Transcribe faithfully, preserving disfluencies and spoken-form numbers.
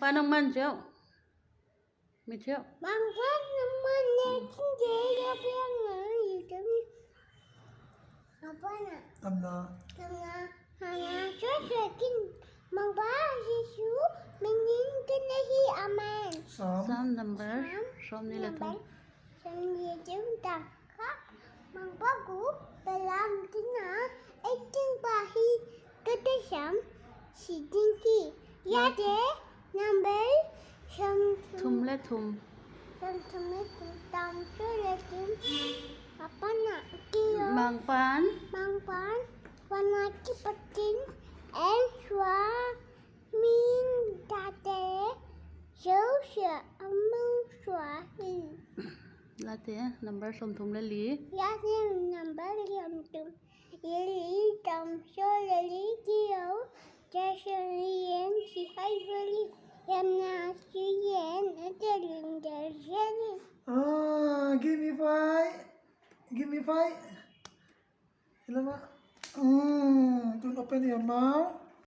Pa nang man ciau. Mi ciau. Mangpa nang man ne cin de ya biang na yi de mi. Apa na? Tamna. Tamna. Hana so so kin. Mangpa Jesu minin kena hi. Amen. Sam. Sam number. Sam. Som ni le thum. Number. Som ni le thum tang. Kha, Mangpa gu, Balam tina, eighteen pa hi, kata sam, si ding hi. Yate, number, som thum le thum. Som thum le thum, tang so le thum. Apa na, kilo. Mangpan. Mangpan, wana kipatin, en sua, Min tate, Joseph amu sua hi. Late, number som thum le li. Late, number som thum le li, tam so le li kilo, Jason li en si hai veli, yam na si en, ate lin de zeli. Ah, give me five. Give me five. Ilama. Mm, don't open your mouth.